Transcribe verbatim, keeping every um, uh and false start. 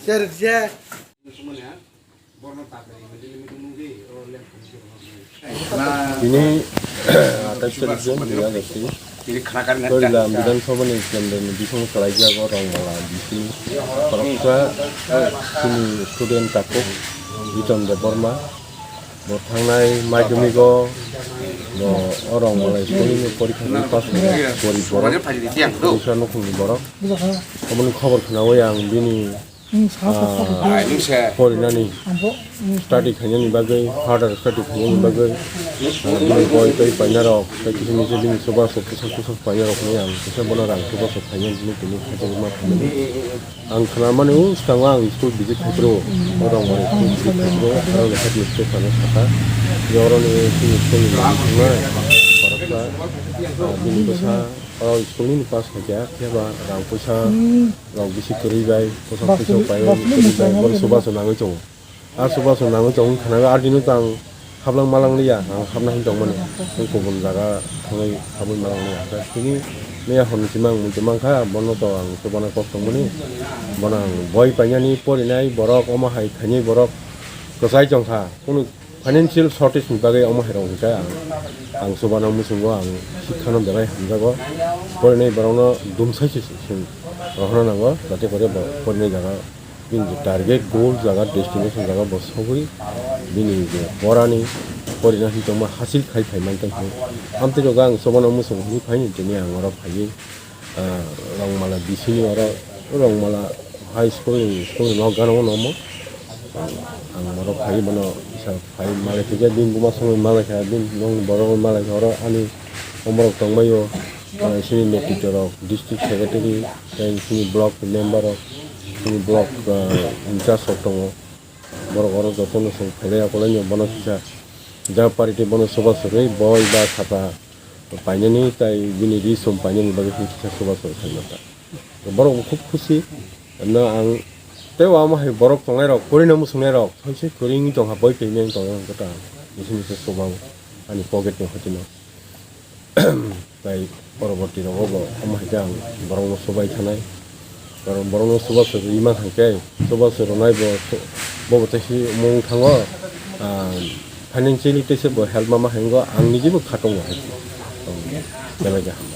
Sir, sir. Tini atais tarik June dui hajar teis, Koilam Bidhan Sabha ni kendro ni bising kwlaijak o Rongmala bising khoroksa chini student takhuk Biton Debbarma. Bo thangnai madhyamik o bo o Rongmala school ni porikha ni pass khaijak, gorib borok, Odisha nukhung ni borok. Oboni khobor khnaui ang bini ah, porinani, study khainani bagwi, further study khainani bagwi, ah, bini boi tei painarok, tei kisa misa bini chubachu, bwsak bwsak painarok hinwi ang kisa bono rang chubachu khainani hinwi tini khaijagwi ma phaimani. Ang khna mani, o swkango ang school visit khai phuru, o rang mani school visit khai phuru, aro le headmistress ano sakha, je oroni chini school ni manwi thangnai, khoroksa, ah, bini bwsa, o school nini pass khaikha, phiya ba rang puisa rok bisi kwrwi bai, bwsa puisa bai, kwrwi bai, borok chubachu nangwi tongo. A chubachu nangwi tong wngkha na, a dino tang hablang malang liya, ang habna hin tongmani, tei kubun jaga thangwi habwi malang liya. Hwnkhe tini miya hwn sima ang muitu mankha, bono to ang chubana kok tongmani, bono ang boi painani porinai borok, omo hai khainai borok kwchai tongkha, kunu financial shortage ni bagwi omo hai rok hwnkhe ang, ang chubana muchungo ang sikhano belai hamjago, porinai borokno dumsai se rohorna nango, jate kore bo porinai jaga. Bini je target, goal jaga, destination jaga bo sogwi bini je porani, porina hinwi tongma hasil khai phai mantong khe. Amtwi rok ang chobana muchung hinwi phaini tini ang oro phaiwi, ah, Rongmala bisini oro Rongmala high school ni, school ni nok gana o nomo. Ang, ang oro phaiwi bono kisa phai malai khe bini buma songwi malai kha, bini nok borok malai kha oro ani omorok tongmai o, ah, sini netritwo rok, district secretary, tei sini block member rok. Chini block, ah, in charge rok tongo. Borok oro jotono chwng phailai akolai no bono kisa jab party bono chubachu rwi boi ba sata painani tei bini ri sum painani bagwi kisa chubachu khaimata. Borok bo khub khusi. No ang tei omo hai borok tongnai rok, kwrwino muchungnai rok, soise kwrwi wngwi tongkha, boi paimani tongwi tongkha ta. Bisi bisi chubago ani pocket ni hotino. Tai poroborti rogo bo omo hai khe ang borokno chubai thanai. Karon borokno chubachu rwi mankha khe, chubachu rwnai bo, bo bo teisi mung thango, ah, financially teisa bo help ma ma hai wngkha, ang niji bo kha tongo hai khe. Belai khe ham.